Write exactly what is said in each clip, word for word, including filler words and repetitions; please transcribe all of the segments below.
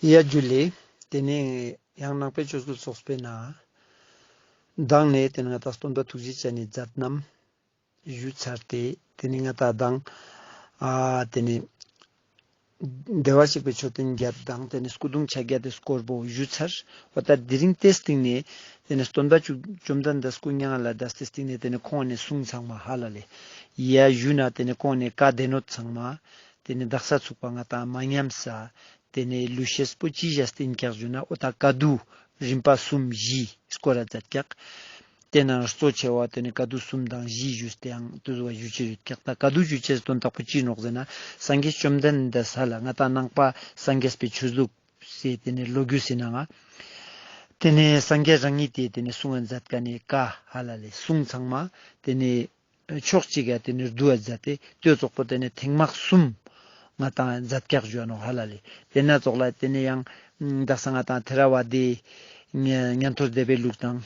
ཡ་ཇུ་ལེ། ཏེ་ནེ་ཡང་ནང་པའི་ཆོས་སྐུལ་ཚོགས་པའི་ནང་མདང་ནེ་ཏེ་ནེ་ང་ཏང་སྟོན་པ་ཐུགས་རྗེ་ཅན་ནི་མཛད་རྣམ་ཞུས་ཚར་ཏེ། ཏེ་ནེ་ང་ཏང་མདང་ཨ་ཏེ་ནེ་བདེ་བར་གཤེགས་པའི་མཆོད་རྟེན་བརྒྱད་དང་ཏེ་ནེ་སྐུ་གདུང་ཆ་བརྒྱད་དེ་སྐོར་པོ་ཞུས་ཚར། འོ་ད་དེ་རིང་ཏེའི་སྟིང་ནེ་ཏེ་ནེ་སྟོན་པ་བཅོམ་ལྡན་འདས་སྐུ་མྱ་ངན་ལས་འདས་ཏེ་སྟིང་ནེ་ཏེ་ནེ་ཁོང་ནེ་གསུངས་ཚང་མ་ཧ་ལ་ལེ། ཡ་ཞུ་ན་ཏེ་ནེ་ཁོང་ནེ་བཀའ་སྡེ་སྣོད་ཚང་མ་ཏེ་ནེ་དག་ས་ཚུགས་པ་ང་ཏང་མ་ཉམས་ས་ཏེ་ནེ་ལུས་ཤེས་པོ་ཅི་ཞིག་སྟིང་ཀྱག་ཞུ་ན་འོ་ད་བཀའ་བསྡུ་རིམ་པ་གསུམ་བཞི་སྐོར་ར་མཛད་ཀྱག། ཏེ་ནང་གཙོ་ཆེ་བ་ཏེ་ནེ་བཀའ་བསྡུ་གསུམ་དང་བཞི་ཞུས་ཏེ་ཡང་ཏེ་ཟུག་པ་ཞུ་ཅེས་ཡོད་ཀྱག། ད་བཀའ་བསྡུ་ཞུ་ཅེས་དོན་དག་པོ་ཅི་ནོག་ཟེར་ན་སངས་རྒྱས་བཅོམ་ལྡན་འདས་ཧ་ལ་ང་ཏང་ནང་པ་སངས་རྒྱས་པའི་ཆོས་ལུགས་སི་ཏེ་ནེ་ལོ་རྒྱུས་སི་ནང་ང་ཏེ་ནེ་སངས་རྒྱས་རང་ཉིད་དེ་ཏེ་ནེ་གསུང་ང་མཛད་ཀ་ནེ་བཀའ་ཧ་ལ་ལེ་གསུང་ཚང་མ་ཏེ་ནེ་ཕྱོགས་གཅིག་ག་ཏེ་ནེ་བསྡུ་བ་མཛད་དེ་ཏེ་ཙོགས་པོ་ཏེ་ནེ་ཐེངས་མ་གསུམ་ང་ཏང་མཛད་ཀྱག་ཞུ་ནོག་ཧ་ལ་ལེ། ཏེ་ན་ཙོགས་ལ་ཏེ་ནེ་ཡང་དག་ས་ང་ཏང་ཐེ་ར་ཝ་དི་ཉན་ཐོས་སྡེ་པའི་ལུགས་དང་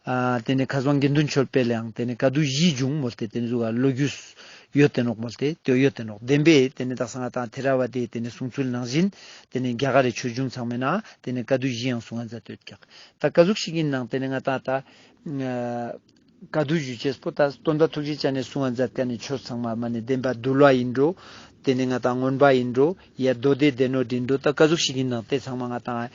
ཨ་ཏེ་ནེ་མཁས་དབང་དགེ་འདུན་ཆོས་འཕེལ་ལ་ཡང་ཏེ་ནེ་བཀའ་བསྡུ་བཞི་བྱུང་མོལ་ཏེ་ཏེ་ནེ་ཟུག་ག་ལོ་རྒྱུས་ཡོད་དེ་ནོག་མོལ་ཏེ་ཏེ་ཡོད་དེ་ནོག། བདེན་པའི་ཏེ་ནེ་དག་ས་ང་ཏང་ཐེ་ར་ཝ་དི་ཏེ་ནེ་གསུང་ཚུལ་ནང་བཞིན་ཏེ་ནེ་རྒྱ་གར་རི་ཆོས་འབྱུང་ཚང་མའི་ནང་ཏེ་ནེ་བཀའ་བསྡུ་བཞི་ཡང་གསུང་ང་མཛད་དེ་ཡོད་ཀྱག། ད་ཀ་ཟུག་ཞིག་ཡིན་ནང་ཏེ་ནེ་ང་ཏང་ད་ཨ་བཀའ་བསྡུ་ཞུ་ཅེས་པོ་ད་སྟོན་པ་ཐུགས་རྗེ་ཅན་ནེ་གསུང་ང་མཛད་ཀ་ནེ་ཆོས་ཚང་མ་མ་ནེ་བདེན་པ་འདུལ་བ་ཡིན་འགྲོ། ཏེ་ནེ་ང་ཏང་མངོན་པ་ཡིན་འགྲོ། ཡ་མདོ་སྡེ་སྡེ་སྣོད་ཡིན་འགྲོ། ད་ཀ་ཟུག་ཞིག་ཡིན་ནང་ཏེ་ཚང་མ་ང་ཏང་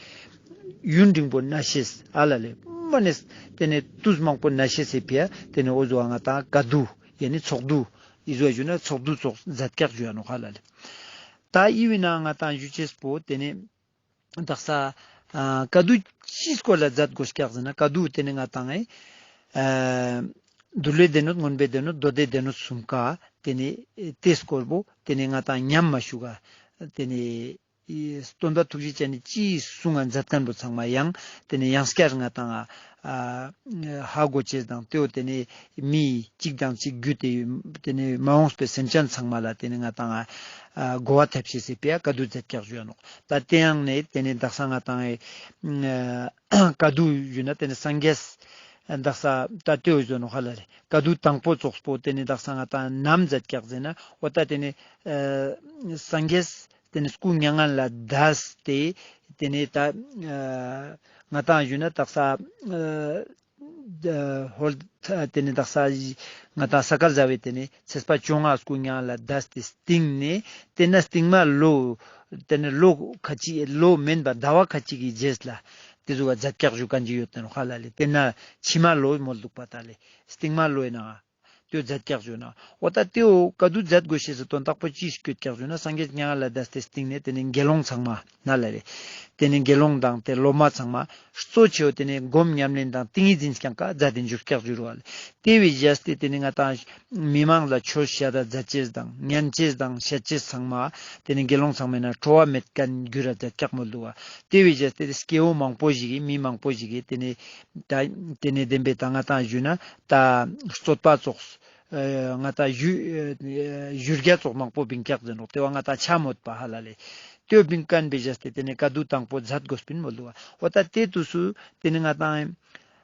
ཡུན་རིང་པོ་ན་ཤེས་ཨ་ལ་ལེ་མ་ནེ་ཏེ་ནེ་དུས་མང་པོ་ན་ཤེས་སི་ཕི་ཡ་ཏེ་ནེ་འོ་ཟུག་ང་ཏང་བཀའ་བསྡུ་ཡ་ནི་ཚོགས་བསྡུ་ཡི་ཟུག་ཞུ་ན་ཚོགས་བསྡུ་ཙོགས་མཛད་ཀྱག་ཞུ་ཡ་ནོག་ཧ་ལ་ལེ། ད་ཡི་བི་ན་ང་ཏང་ཞུ་ཅེས་པོ་ཏེ་ནེ་དག་ས་ཨ་བཀའ་བསྡུ་ཅི་སྐོར་ལ་མཛད་དགོས་ཀྱག་ཟེར་ན་བཀའ་བསྡུ་ཏེ་ནེ་ང་ཏང་ཨེ་ཨ་འདུལ་བའི་སྡེ་སྣོད་མངོན་པའི་སྡེ་སྣོད་མདོ་སྡེ་སྡེ་སྣོད་གསུམ་ཀ་ཏེ་ནེ་ཏེ་སྐོར་པོ་ཏེ་ནེ་ང་ཏང་ཉམས་མ་ཞུགས་ག་ཏེ་ནེ་སྟོན་པ་ཐུགས་རྗེ་ཅན་ནི་ཅི་གསུང་ང་མཛད་མཁན་པོ་ཚང་མ་ཡང་ཏེ་ནེ་ཡང་སྐྱར་ང་ཏང་ཨ་ཧ་གོ་ཅེས་དང་ཏེའོ་ཏེ་ནེ་མི་གཅིག་དང་གཅིག་རྒྱུད་དེ་ཏེ་ནེ་མ་འོངས་པའི་སེམས་ཅན་ཚང་མ་ལ་ཏེ་ནེ་ང་ཏང་ཨ་གོ་བ་ཐེབས་ཤེས་སི་ཕི་ཡ་བཀའ་བསྡུ་མཛད་ཀྱག་ཞུ་ཡ་ནོག། ད་ཏེ་ཡང་ནེ་ཏེ་ནེ་དག་ས་ང་ཏང་ཨེ་བཀའ་བསྡུ་ཞུ་ན་ཏེ་ནེ་སངས་རྒྱས་དག་ས་ད་ཏེའོ་ཞུ་ནོག་ཧ་ལ་ལེ། བཀའ་བསྡུ་དང་པོ་ཙོགས་པོ་ཏེ་ནེ་དག་ས་ང་ཏང་ནམ་མཛད་ཀྱག་ཟེར་ན་འོ་ད་ཏེ་ནེ་ཨ་སངས་རྒྱས་ཏེ་ནེ་སྐུ་མྱ་ངན་ལས་འདས་ཏེ་ཏེ་ནེ་ད་ཨ་ང་ཏང་ཞུ་ན་དག་ས་ཨ་ཧོལ་ཏེ་ནེ་དག་ས་ང་ཏང་ས་ག་ཟླ་བའི་ཏེ་ནེ་ཚེས་པ་བཅོ་ལྔ་སྐུ་མྱ་ངན་ལས་འདས་ཏེ་སྟིང་ནེ་ཏེ་ན་སྟིང་མ་ལོ་ཏེ་ནེ་ལོ་ཁ་ཅིག་ལོ་མན་པ་ཟླ་བ་ཁ་ཅིག་གི་རྗེས་ལ་ཏེ་ཟུག་ག་མཛད་ཀྱག་ཞུ་མཁན་ཅིག་ཡོད་དེ་ནོག་ཧ་ལ་ལེ། ཏེ་ན་ཕྱི་མ་ལོ་མོལ་འདུག་པ་ད་ལེ་སྟིང་མ་ལོའི་ནང་ང་ཏེའོ་མཛད་ཀྱག་ཞུ་ན། འོ་ད་ཏེའོ་བཀའ་བསྡུ་མཛད་དགོས་ཤེས་སི་དོན་དག་པོ་ཅི་སྐྱོད་ཀྱག་ཞུ་ན་སངས་རྒྱས་མྱ་ངན་ལས་འདས་ཏེ་སྟིང་ནེ་ཏེ་ནེ་དགེ་སློང་ཚང་མ་ན་ལ་རེ། ཏེ་ནེ་དགེ་སློང་དང་ཏེ་སློབ་མ་ཚང་མ་གཙོ་ཆེ་བོ་ཏེ་ནེ་སྒོམ་ཉམས་ལེན་དང་ཏིང་ངེ་འཛིན་རྐྱང་ཀ་མཛད་དེ་འཇུག་ཀྱག་ཞུ་རུ་བ་ལེ། ཏེ་བས་བཞག་སྟེ་ཏེ་ནེ་ང་ཏང་མི་མང་ལ་ཆོས་བཤད་ད་མཛད་ཅེས་དང་ཉན་ཅེས་དང་བཤད་ཅེས་ཚང་མ་ཏེ་ནེ་དགེ་སློང་ཚང་མའི་ནང་ཁྲོ་བ་མེད་མཁན་འགྱུར་ར་མཛད་ཀྱག་མོལ་འདུག་བ། ཏེ་བས་བཞག་སྟེ་སྐྱེ་བོ་མང་པོ་ཞིག་གིས་མི་མང་པོ་ཞིག་གིས་ཏེ་ནེ་ད་ཏེ་ནེ་བདེན་པའི་ད་ང་ཏང་ཞུ་ན་ད་རྩོད་པ་ཙོགས་ཨ་ང་ཏང་ཞུ་ཨ་ཞུ་རྒྱ་ཙོགས་མང་པོ་བིང་ཀྱག་ཟེར་ནོག། ཏེ་བ་ང་ཏང་ཆ་མོད་པ་ཧ་ལ་ལེ། ཏེ་བོ་བིང་མཁན་བས་བཞག་སྟེ་ཏེ་ནེ་བཀའ་བསྡུ་དང་པོ་མཛད་དགོས་པིན་མོལ་འདུག་བ། འོ་ད་ཏེ་དུས་སུ་ཏེ་ནེ་ང་ཏང་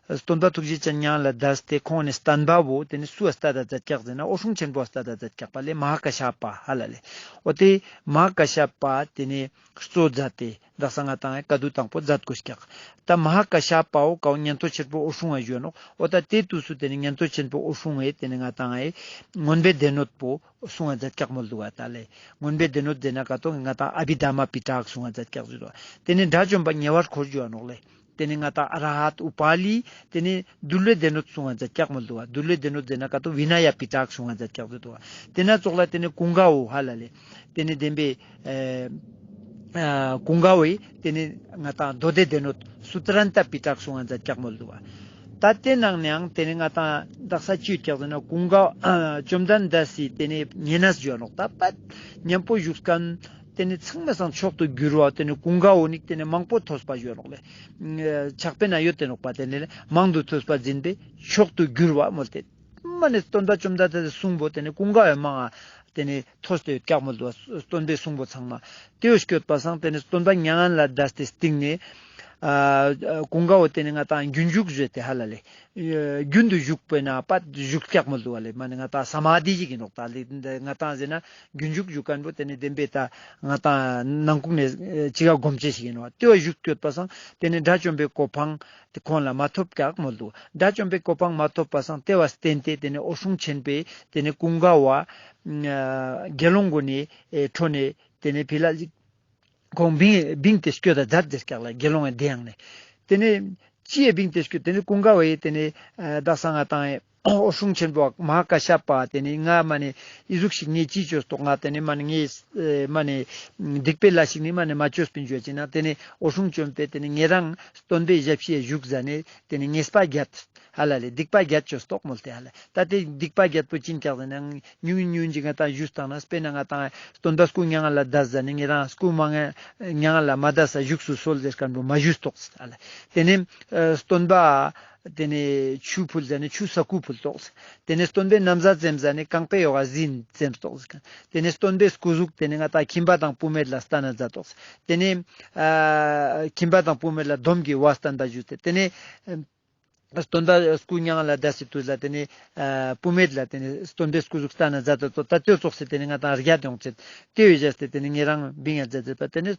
སྟོན་པ་ཐུགས་རྗེ་ཅན་མྱ་ངན་ལས་འདས་ཏེ་ཁོང་ནེ་བསྟན་པ་བོ་ཏེ་ནེ་སུ་ཨ་སྟ་ད་མཛད་ཀྱག་ཟེར་ན་འོད་སྲུང་ཆེན་པོ་ཨ་སྟ་ད་མཛད་ཀྱག་པ་ལེ་མ་ཧཱ་ཀ་ཤ་པ་ཧ་ལ་ལེ། འོ་ཏེ་མ་ཧཱ་ཀ་ཤ་པ་ཏེ་ནེ་གཙོ་མཛད་དེ་དག་ས་ང་ཏང་ཨེ་བཀའ་བསྡུ་དང་པོ་མཛད་དགོས་ཀྱག། ད་མ་ཧཱ་ཀ་ཤ་པའོ་ཀའོ་ཉན་ཐོས་ཆེན་པོ་འོད་སྲུང་ང་ཞུ་ནོག། འོ་ད་ཏེ་དུས་སུ་ཏེ་ནེ་ཉན་ཐོས་ཆེན་པོ་འོད་སྲུང་ངི་ཏེ་ནེ་ང་ཏང་ཨེ་མངོན་པའི་སྡེ་སྣོད་པོ་གསུང་ང་མཛད་ཀྱག་མོལ་འདུག་བ་ད་ལེ། མངོན་པའི་སྡེ་སྣོད་ཟེར་ན་ཀ་ཏོ་ང་ཏང་ཨ་བྷི་དྷརྨ་པི་ཊ་ཀ་གསུང་ང་མཛད་ཀྱག་ཞུ་དོ། ཏེ་ནེ་དགྲ་བཅོམ་པ་ཉེ་བར་འཁོར་ཞུ་བ་ནོག་ལེ། ཏེ་ནེ་ང་ཏང་ཨ་ར་ཧཏ་ཨུ་པ་ལི་ཏེ་ནེ་འདུལ་བའི་སྡེ་སྣོད་གསུང་ང་མཛད་ཀྱག་མོལ་འདུག་བ། འདུལ་བའི་སྡེ་སྣོད་ཟེར་ན་ཀ་ཏོ་བི་ན་ཡ་པི་ཊ་ཀ་གསུང་ང་མཛད་ཀྱག་ཞུ་དོ་བ། ཏེ་ན་ཙོགས་ལ་ཏེ་ནེ་ཀུན་དགའ་བོ་ཧ་ལ་ལེ། ཏེ་ནེ་བདེན་པའི་ཨ་ཨ་ཀུན་དགའ་བོའི་ཏེ་ནེ་ང་ཏང་མདོ་སྡེ་སྡེ་སྣོད་སུ་ཏྲན་ཏ་པི་ཊ་ཀ་གསུང་ང་མཛད་ཀྱག་མོལ་འདུག་བ། ད་ཏེ་ནང་ནའང་ཏེ་ནེ་ང་ཏང་དག་ས་ཅི་ཡོད་ཀྱག་ཟེར་ན་ཀུན་དགའ་ཨ་བཅོམ་ལྡན་འདས་སི་ཏེ་ནེ་ཉེ་གནས་ཞུ་བ་ནོག། ད་པད་མཉམ་པོ་བཞུགས་མཁན་ཏེ་ནེ་ཚང་མའི་སང་མཆོག་ཏུ་གྱུར་བ་ཏེ་ནེ་ཀུན་དགའ་བོ་ནི་ཏེ་ནེ་མང་པོ་ཐོས་པ་ཞུ་བ་ནོག་ལེ། ཕྱག་དཔེ་ན་ཡོད་དེ་ནོག་པ། ཏེ་ནེ་མང་དུ་ཐོས་པ་འཛིན་པའི་མཆོག་ཏུ་གྱུར་བ་མོལ་ཏེ། མ་ནེ་སྟོན་པ་བཅོམ་ལྡན་འདས་སི་གསུང་བོ་ཏེ་ནེ་ཀུན་དགའ་བོའི་མང་ང་ཏེ་ནེ་ཐོས་ཏེ་ཡོད་ཀྱག་མོལ་འདུག་བ། སྟོན་པའི་གསུང་བོ་ཚང་མ། ཏེ་བོ་སྐྱོད་པ་སང་ཏེ་ནེ་སྟོན་པ་མྱ་ངན་ལས་འདས་ཏེ་སྟིང་ནེ་ ཨ་ཀུན་དགའ་བོ་ཏེ་ནེ་ང་ཏང་རྒྱུན་ཞུགས་ཟེར་ཏེ་ཧ་ལ་ལེ། ཨ་རྒྱུན་དུ་ཞུགས་པས་ན་པ་ཞུགས་ཀྱག་མོལ་དུག་ཧ་ལེ། མ་ནེ་ང་ཏང་ས་མ་དྷི་ཞིག་ཨིན་ནོག་ད་ལེ། ང་ཏང་ཟེར་ན་རྒྱུན་ཞུགས་ཞུགས་ཁན་བོ་ཏེ་ནེ་བདེན་པའི་ད་ང་ཏང་ནང་ཁུག་ནེ་ཨ་ཅི་ག་སྒོམ་ཅེས་ཤིག་ཨིན་ནོག། ཏེ་བ་ཞུགས་སྐྱོད་པ་སང་ཏེ་ནེ་དགྲ་བཅོམ་པའི་གོ་འཕང་ཏེ་ཁོང་ལ་མ་ཐོབ་ཀྱག་མོལ་དུག། དགྲ་བཅོམ་པའི་གོ་འཕང་མ་ཐོབ་པ་སང་ཏེ་བ་བརྟེན་ཏེ་ཏེ་ནེ་འོད་སྲུང་ཆེན་པོས་ཏེ་ནེ་ཀུན་དགའ་བོ་ཨ་དགེ་སློང་གུན་ནི་ཨེ་ཁྲོད་ནེ་ཏེ་ནེ་ཕི་ལ་ཁོང་བིང་བིང་སྟེ་སྐྱོད་ད་མཛད་ཟེར་ཀྱག་ལ། དགེ་སློང་ངི་དེ་ཡང་ནེ། ཏེ་ནེ་ཅི་ཡེ་བིང་སྟེ་སྐྱོད། ཏེ་ནེ་ཀུན་དགའ་བོ་ཡེ་ཏེ་ནེ་ཨ་དག་ས་ང་ཏང་ཨེ་འོད་སྲུང་ཆེན་པོ་མ་ཧཱ་ཀ་ཤ་པ་ཏེ་ནེ་ང་མ་ནེ་ཨི་ཟུག་ཤིག་ངས་ཅི་ཅོས་ཏོག། ང་ཏེ་ནེ་མ་ནེ་ངས་ཨེ་མ་ནེ་སྡིག་པའི་ལས་ཤིག་ནི་མ་ནེ་མ་ཅོས་པིན་ཞུ་ཅེ་ན། ཏེ་ནེ་འོད་སྲུང་ཆེན་པོས་ཏེ་ནེ་ཉེ་རང་སྟོན་པའི་ཞབས་ཕྱི་ཞུགས་ཟ་ནེ་ཏེ་ནེ་ཉེས་པ་བརྒྱད་ཧ་ལ་ལེ། སྡིག་པ་བརྒྱད་ཅོས་ཏོག་མོལ་ཏེ་ཧ་ལ། ད་ཏེ་སྡིག་པ་བརྒྱད་པོ་ཅི་ཨིན་ཀྱག་ཟེར་ན་ཉུང་ཉུང་ཅིག་ང་ཏང་ཞུས་བཏང་ན་དཔེར་ན་ང་ཏང་སྟོན་པ་སྐུ་མྱ་ངན་ལས་འདས་ཟ་ནེ་ཉེ་རང་སྐུ་མྱ་ངན་ལས་མ་འདས་ས་བཞུགས་སུ་གསོལ་ཟེར་ཁན་བོ་མ་ཞུས་ཏོག་ཧ་ལ། ཏེ་ནེ་ཨ་སྟོན་པ་ཏེ་ནེ་ཆུ་ཕུལ་ཟ་ནེ་ཆུ་ས་ཀུ་ཕུལ་ཏོག། ཏེ་ནེ་སྟོན་པའི་ན་བཟའ་བཙེམས་ཟ་ནེ་རྐང་པའི་ཡོག་ག་གཟི་བཙེམས་ཏོག། ཏེ་ནེ་སྟོན་པའི་སྐུ་གཟུགས་ཏེ་ནེ་ང་ཏང་ཁྱིམ་པ་དང་བུད་མེད་ལ་སྟན་ན་མཛད་ཏོག། ཏེ་ནེ་ཨ་ཁྱིམ་པ་དང་བུད་མེད་ལ་སྡོམ་གྱི་བ་སྟན་ད་ཞུས་ཏེ་ཏེ་ནེ་ཨ་སྟོན་པ་སྐུ་མྱ་ངན་ལས་འདས་སི་དུས་ལ་ཏེ་ནེ་ཨ་བུད་མེད་ལ་ཏེ་ནེ་སྟོན་པའི་སྐུ་གཟུགས་སྟན་ན་མཛད་ཏོག། ད་ཏེ་ཙོགས་སེ་ཏེ་ནེ་ང་ཏང་རྒྱ་ཡོང་ཚེ་ཏེ་བོའི་བཞག་སྟེ་ཏེ་ནེ་ཉེ་རང་བིང་ཡ་མཛད་མཛད་པ་ཏེ་ནེ་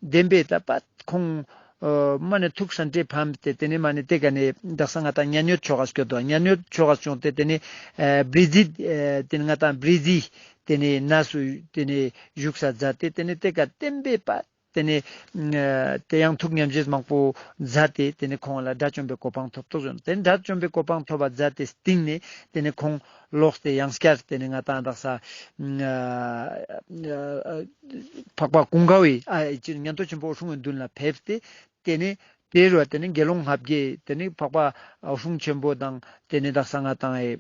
བདེན་པའི་ད་པ་ཁོང་ཨ་མ་ནེ་ཐུགས་སྲན་ཏེ་ཕམ་སྟེ་ཏེ་ནེ་མ་ནེ་ཏེ་ཀ་ནེ་དག་ས་ང་ཏང་མཉན་ཡོད་ཆོས་ག་སྐྱོད་དོ། མཉན་ཡོད་ཆོས་ག་བྱུང་སྟེ་ཏེ་ནེ་ཨ་བྲིས་རྫི་ཨ་ཏེ་ནེ་ང་ཏང་བྲིས་རྫི་ཏེ་ནེ་ན་སུ་ཏེ་ནེ་བཞུགས་ས་མཛད་དེ་ཏེ་ནེ་ཏེ་ཀ་བསྟན་པའི་པ་ཏེ་ནེ་ཨ་ཏེ་ཡང་ཐུགས་ཉམས་བཞེས་མང་པོ་མཛད་དེ་ཏེ་ནེ་ཁོང་ལ་དགྲ་བཅོམ་པའི་གོ་འཕང་ཐོབ་ཏོག་ཞུ་ནོག། ཏེ་ནེ་དགྲ་བཅོམ་པའི་གོ་འཕང་ཐོབ་པ་མཛད་དེ་སྟིང་ནེ་ཏེ་ནེ་ཁོང་ལོག་སྟེ་ཡང་སྐྱར་ཏེ་ནེ་ང་ཏང་དག་ས་ཨ་ཨ་འཕགས་པ་ཀུན་དགའ་བོའི་ཨ་ཅི་ཉན་ཐོས་ཆེན་པོ་འོད་སྲུང་གི་མདུན་ལ་ཕེབས་ཏེ་ཏེ་ནེ་ཏེ་རུ་བ་ཏེ་ནེ་དགེ་སློང་ལྔ་བརྒྱའི་ཏེ་ནེ་འཕགས་པ་འོད་སྲུང་ཆེན་པོ་དང་ཏེ་ནེ་དག་ས་ང་ཏང་ཨེ་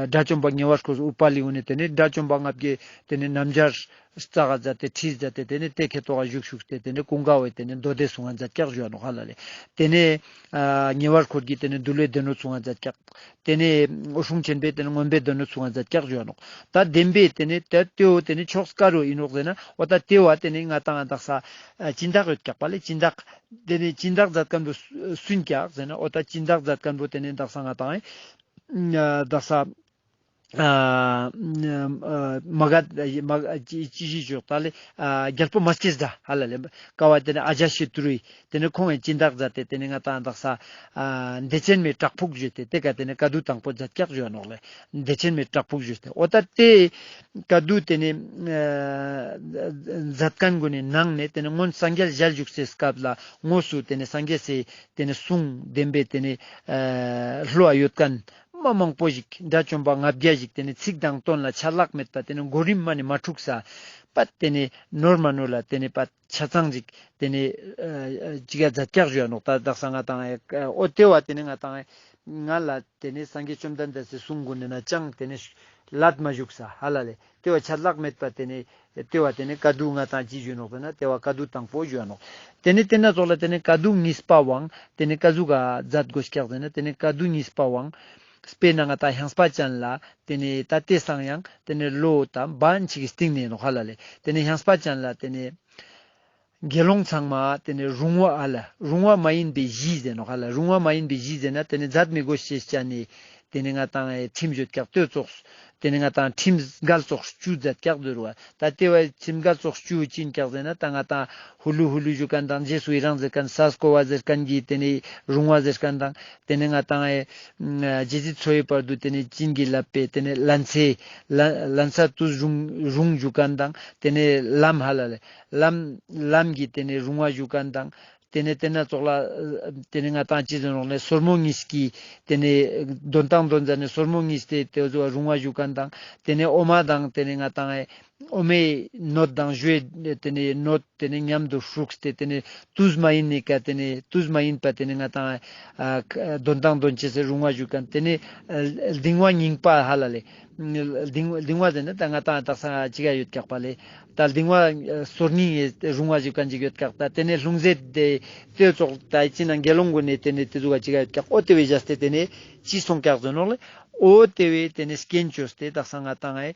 དགྲ་བཅོམ་པ་ཉེ་བར་འཁོར་ཨུ་པ་ལི་གུན་ནི་ཏེ་ནེ་དགྲ་བཅོམ་པ་ལྔ་བརྒྱའི་ཏེ་ནེ་སྣམ་སྦྱར་རྩ་ག་མཛད་དེ་ཁྲིད་མཛད་དེ་ཏེ་ནེ་ཏེ་ཁེ་ཏོག་ག་བཞུགས་བཞུགས་ཏེ་ཏེ་ནེ་ཀུན་དགའ་བོའི་ཏེ་ནེ་མདོ་སྡེ་གསུང་ང་མཛད་ཀྱག་ཞུ་བ་ནོག་ཧ་ལ་ལེ། ཏེ་ནེ་ཨ་ཉེ་བར་འཁོར་གྱི་ཏེ་ནེ་འདུལ་བའི་སྡེ་སྣོད་གསུང་ང་མཛད་ཀྱག། ཏེ་ནེ་འོད་སྲུང་ཆེན་པོའི་ཏེ་ནེ་མངོན་པའི་སྡེ་སྣོད་གསུང་ང་མཛད་ཀྱག་ཞུ་བ་ནོག། ད་བདེན་པའི་ཏེ་ནེ་ཏེ་ཏེ་བོ་ཏེ་ནེ་ཕྱོགས་ཀ་རུ་ཨིན་ནོག་ཟེར་ན་འོ་ད་ཏེ་བོ་ཏེ་ནེ་ང་ཏང་དག་ས་ཨ་སྦྱིན་བདག་ཡོད་ཀྱག་པ་ལེ། སྦྱིན་བདག་ཏེ་ནེ་སྦྱིན་བདག་མཛད་ཁན་བོ་སུ་ཨིན་ཀྱག་ཟེར་ན་འོ་ད་སྦྱིན་བདག་མཛད་ཁན་བོ་ཏེ་ནེ་དག་ས་ང་ཏང་ཨེ་ཨ་དག་ས་ཨ་མ་ག་མ་ག་ཅི་ཅི་ཞིག་ཞོག་ད་ལེ་ཨ་རྒྱལ་པོ་མ་སྐྱེས་དགྲ་ཧ་ལ་ལེ་ཀ་བ་ཏེ་ནེ་ཨ་ཇ་ཤི་ཏུ་རུའི་ཏེ་ནེ་ཁོང་ངི་སྦྱིན་བདག་མཛད་དེ་ཏེ་ནེ་ང་ཏང་དག་ས་ཨ་བདེ་ཆེན་མའི་བྲག་ཕུག་ཞུས་ཏེ་ཏེ་ཀ་ཏེ་ནེ་བཀའ་བསྡུ་དང་པོ་མཛད་ཀྱག་ཞུ་བ་ནོག་ལེ། བདེ་ཆེན་མའི་བྲག་ཕུག་ཞུས་ཏེ་འོ་ད་ཏེ་བཀའ་བསྡུ་ཏེ་ནེ་ཨ་མཛད་ཁན་གུན་ནི་ནང་ནེ་ཏེ་ནེ་སྔོན་སངས་རྒྱས་ཞལ་བཞུགས་སའི་སྐབས་ལ་དངོས་སུ་ཏེ་ནེ་སངས་རྒྱས་སི་ཏེ་ནེ་གསུང་བདེན་པའི་ཏེ་ནེ་ཨ་བློ་ཡོད་ཁན་མ་མང་པོ་ཞིག་དགྲ་བཅོམ་པ་ལྔ་བརྒྱ་ཞིག་ཏེ་ནེ་ཚིག་དང་དོན་ལ་ཆད་ལྷག་མེད་པ་ཏེ་ནེ་གོ་རིམ་མ་ནེ་མ་འཁྲུགས་ས་པ་ཏེ་ནེ་ནོར་མ་ནོར་ལ་ཏེ་ནེ་པ་ཆ་ཚང་ཅིག་ཏེ་ནེ་ཨ་ཅིག་ག་མཛད་ཀྱག་ཞུ་བ་ནོག། ད་དག་ས་ང་ཏང་ཨེ་འོ་ཏེ་བ་ཏེ་ནེ་ང་ཏང་ཨེ་ང་ལ་ཏེ་ནེ་སངས་རྒྱས་བཅོམ་ལྡན་འདས་སི་གསུང་གུན་ནི་ན་ཅང་ཏེ་ནེ་ལད་མ་ཞུགས་ས་ཧ་ལ་ལེ། ཏེ་བ་ཆད་ལྷག་མེད་པ་ཏེ་ནེ་ཏེ་བ་ཏེ་ནེ་བཀའ་བསྡུ་ང་ཏང་ཅི་ཞུ་ནོག་ཟེར་ན་ཏེ་བ་བཀའ་བསྡུ་དང་པོ་ཞུ་བ་ནོག། ཏེ་ནེ་ཏེ་ན་ཙོགས་ལ་ཏེ་ནེ་བཀའ་བསྡུ་གཉིས་པ་བོའང་ཏེ་ནེ་ཀ་ཟུག་ག་མཛད་དགོས་ཀྱག་ཟེར་ན་ཏེ་ནེ་བཀའ་བསྡུ་གཉིས་པ་བོའང་དཔེར་ན་ང་ཏང་ཧྱངས་པ་ཅན་ལ་ཏེ་ནེ་ད་ཏེ་སང་ཡང་ཏེ་ནེ་ལོ་དང་བན་ཅིག་གི་སྟིང་ནེ་ནོག་ཧ་ལ་ལེ། ཏེ་ནེ་ཧྱངས་པ་ཅན་ལ་ཏེ་ནེ་དགེ་སློང་ཚང་མ་ཏེ་ནེ་རུང་བ་ཨ་ལ་རུང་བ་མ་ཡིན་པའི་གཞི་ཟེར་ནོག་ཧ་ལ། རུང་བ་མ་ཡིན་པའི་གཞི་ཟེར་ན་ཏེ་ནེ་མཛད་མི་དགོས་ཤེས་ཅན་ནི་ཏེ་ནེ་ང་ཏང་ཨེ་ཁྲིམས་ཡོད་ཀྱག་ཏེ་ཙོགས། ཏེ་ནེ་ང་ཏང་ཁྲིམས་འགལ་ཙོགས་བཅུ་མཛད་ཀྱག་ཟེར་བ། ད་ཏེ་བ་ཁྲིམས་འགལ་ཙོགས་བཅུ་ཅི་ཨིན་ཀྱག་ཟེར་ན་ད་ང་ཏང་ཧུ་ལུ་ཧུ་ལུ་ཞུ་ཁན་དང་རྗེས་སུ་ཡི་རང་ཟེར་ཁན་ས་སྐོ་བ་ཟེར་ཁན་གྱི་ཏེ་ནེ་རུང་བ་ཟེར་ཁན་དང་ཏེ་ནེ་ང་ཏང་ཨེ་རྗེ་བཙུན་འཚོ་བའི་བར་དུ་ཏེ་ནེ་བྱིན་གྱིས་བརླབས་པའི་ཏེ་ནེ་ལན་ཚྭ་ལན་ལན་ཚྭ་དུས་རུང་རུང་ཞུ་ཁན་དང་ཏེ་ནེ་ལམ་ཧ་ལ་ལེ་ལམ་ལམ་གྱི་ཏེ་ནེ་རུང་བ་ཞུ་ཁན་དང་ཏེ་ནེ་ཏེ་ན་ཙོགས་ལ་ཏེ་ནེ་ང་ཏང་ཅི་ཟེར་ནོག་ལེ་སོར་མོ་གཉིས་ཀྱི་ཏེ་ནེ་དོན་དང་དོན་ཟ་ནེ་སོར་མོ་གཉིས་ཏེ་ཏེ་ཟུག་རུང་བ་ཞུ་ཁན་དང་ཏེ་ནེ་འོ་མ་དང་ཏེ་ནེ་ང་ཏང་ཨེ་འོ་མའི་སྣོད་དང་ཞུའི་ཏེ་ནེ་སྣོད་ཏེ་ནེ་མཉམ་དུ་བྱུགས་ཏེ་ཏེ་ནེ་དུས་མ་ཡིན་ནི་ཀ་ཏེ་ནེ་དུས་མ་ཡིན་པ་ཏེ་ནེ་ང་ཏང་ཨ་དོན་དང་དོན་ཅེས་སི་རུང་བ་ཞུ་ཁན་ཏེ་ནེ་ཨ་གདིང་བ་རྙིང་པ་ཧ་ལ་ལེ། གདིང་གདིང་བ་ཟེར་ན་ད་ང་ཏང་དག་ས་ཅི་ག་ཡོད་ཀྱག་པ་ལེ། ད་གདིང་བ་ཨ་སོར་རྙིང་ངི་རུང་བ་ཞུ་ཁན་ཅིག་ཡོད་ཀྱག། ད་ཏེ་ནེ་ལྷུང་བཟེད་དེ་ཏེ་ཙོགས་ད་ཅི་ན་དགེ་སློང་གུན་ནི་ཏེ་ནེ་ཏེ་ཟུག་ག་ཅི་ག་ཡོད་ཀྱག། འོ་ཏེ་བོའི་བཞག་སྟེ་ཏེ་ནེ་ཅི་སོང་ཀྱག་ཟེར་ནོག་ལེ། འོ་ཏེ་བོའི་ཏེ་ནེ་རྐྱེན་བཅོས་ཏེ་དག་ས་ང་ཏང་ཨེ་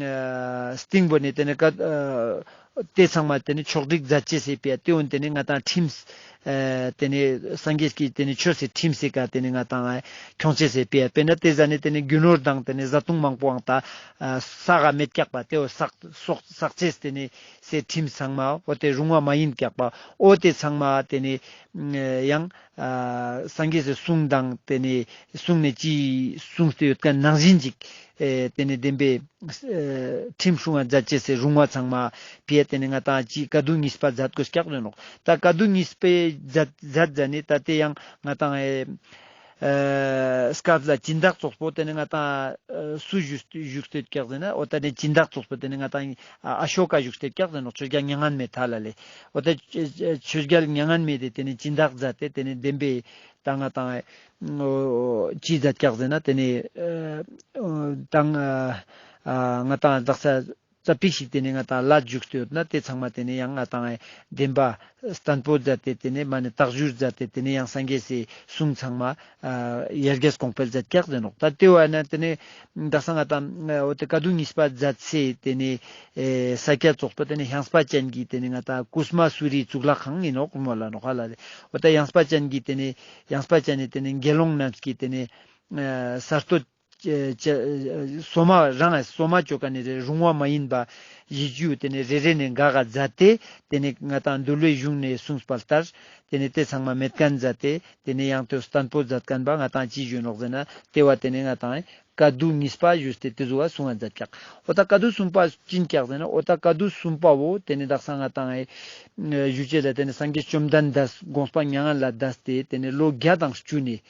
ཨ་སྟིང་བོ་ནེ་ཏེ་ནེ་ཀ་ཨ་ ཏེ་ཚང་མ་ཏེ་ནེ་ཕྱོགས་སྒྲིག་མཛད་ཅེས་སི་ཕི་ཡ་ཏེ་འོ་ཏེ་ནེ་ང་ཏང་ཁྲིམས་ཨ་ཏེ་ནེ་སངས་རྒྱས་ཀྱི་ཏེ་ནེ་ཆོས་སི་ཁྲིམས་སི་ཀ་ཏེ་ནེ་ང་ཏང་ཁྱོང་ཅེས་སི་ཕི་ཡ་དཔེར་ན་ཏེ་ཟ་ནེ་ཏེ་ནེ་རྒྱུ་ནོར་དང་ཏེ་ནེ་བཟའ་བཏུང་མང་པོའང་ཏ་ཨ་བསགས་མེད་ཀྱག་པ་ཏེ་འོ་བསགས་བསགས་བསགས་ཅེས་ཏེ་ནེ་སི་ཁྲིམས་ཚང་མ་འོ་ཏེ་རུང་བ་མ་ཡིན་ཀྱག་པ་འོ་ཏེ་ཚང་མ་ཏེ་ནེ་ཡང་ཨ་སངས་རྒྱས་སི་གསུང་དང་ཏེ་ནེ་གསུང་ནེ་ཅི་གསུངས་ཏེ་ཡོད་ཁན་ནང་བཞིན་ཅིག་ཨེ་ཏེ་ནེ་བདེན་པའི་ཨེ་ཁྲིམས་སྲུང་བ་མཛད་ཅེས་སི་རུང་བ་ཚང་མ་ཕི་ཡ་ཏེ་ནེ་ང་ཏང་ཅི་དཀའ་སྡུག་གཉིས་པ་མཛད་དགོས་ཀྱག་ནོག། ཏ་དཀའ་སྡུག་གཉིས་པའི་མཛད་མཛད་ཟ་ནེ་ཏ་ཏེ་ཡང་ང་ཏང་ཨེ་ཨེ་སྐབས་ལ་སྦྱིན་བདག་ཙོགས་པོ་ཏེ་ནེ་ང་ཏང་ཨེ་སུ་བཞུགས་བཞུགས་ཏེ་ཀྱག་ཟེར་ན་འོ་ཏ་ནེ་སྦྱིན་བདག་ཙོགས་པོ་ཏེ་ནེ་ང་ཏང་ཨ་ཨ་ཤོ་ཀ་བཞུགས་ཏེ་ཀྱག་ཟེར་ནོག། ཆོས་རྒྱལ་མྱ་ངན་མེད་ཐ་ལ་ལེ། འོ་ཏ་ཆོས་རྒྱལ་མྱ་ངན་མེད་དེ་ཏེ་ནེ་སྦྱིན་བདག་མཛད་དེ་ཏེ་ནེ་བདེན་པའི་ཏ་ང་ཏང་ཨེ་འོ་ཅི་མཛད་ཀྱག་ཟེར་ན་ཏེ་ནེ་ཨ་ཏང་ཨ་ང་ཏང་དག་ས་ཙ་པིག་ཞིག་ཏེ་ནེ་ང་ཏང་ལ་བཞུགས་ཏེ་ཡོད་ན་ཏེ་ཚང་མ་ཏེ་ནེ་ཡང་ང་ཏང་ཨེ་བདེན་པ་བརྟན་པོ་མཛད་དེ་ཏེ་ནེ་མ་ནེ་བརྟག་བཞུགས་མཛད་དེ་ཏེ་ནེ་ཡང་སངས་རྒྱས་སི་གསུང་ཚང་མ་ཨ་ཡར་རྒྱས་གོང་འཕེལ་མཛད་ཀྱག་ཟེར་ནོག། ཏ་ཏེ་བ་ན་ཏེ་ནེ་དག་ས་ང་ཏང་འོ་ཏེ་དཀའ་སྡུག་གཉིས་པ་མཛད་སའི་ཏེ་ནེ་ཨེ་ས་ཀྱད་ཙོགས་པོ་ཏེ་ནེ་ཡངས་པ་ཅན་གྱི་ཏེ་ནེ་ང་ཏང་ཀུ་སྨ་སུ་རི་གཙུག་ལག་ཁང་ཨིན་ནོག་མོལ་ལ་ནོག་ཧ་ལ་ལེ། འོ་ཏ་ཡངས་པ་ཅན་གྱི་ཏེ་ནེ་ཡངས་པ་ཅན་ནི་ཏེ་ནེ་དགེ་སློང་རྣམས་ཀྱི་ཏེ་ནེ་ཨ་གསར་གཏོད་ཅེ་ཅེ་སོ་མ་རང་ངི་སོ་མ་ཅོ་ཁན་ནི་རེ་རུང་བ་མ་ཡིན་པ་ཡིད་ཅུ་ཏེ་ནེ་རེ་རེ་ནེ་འགའ་ག་མཛད་དེ་ཏེ་ནེ་ང་ཏང་འདུལ་བའི་གཞུང་ནེ་གསུངས་པ་ལྟར་ཏེ་ནེ་ཏེ་ཚང་མ་མེད་ཁན་མཛད་དེ་ཏེ་ནེ་ཡང་ཏེ་བརྟན་པོ་མཛད་ཁན་པ་ང་ཏང་ཅི་ཞུ་ནོག་ཟེར་ན་ཏེ་བ་ཏེ་ནེ་ང་ཏང་དཀའ་སྡུག་གཉིས་པ་ཞུས་ཏེ་ཏེ་ཟུག་ག་གསུང་ང་མཛད་ཀྱག། འོ་ཏ་དཀའ་སྡུག་གསུམ་པ་ཅི་ཨིན་ཀྱག་ཟེར་ན་འོ་ཏ་དཀའ་སྡུག་གསུམ་པ་བོ་ཏེ་ནེ་དག་ས་ང་ཏང་ཨེ་ཞུ་ཅེས་ལ་ཏེ་ནེ་སངས་རྒྱས་བཅོམ་ལྡན་འདས་དགོངས་པ་མྱ་ངན་ལས་འདས་ཏེ་ཏེ་ནེ་ལོ་བརྒྱ་དང་བཅུ་ནེ་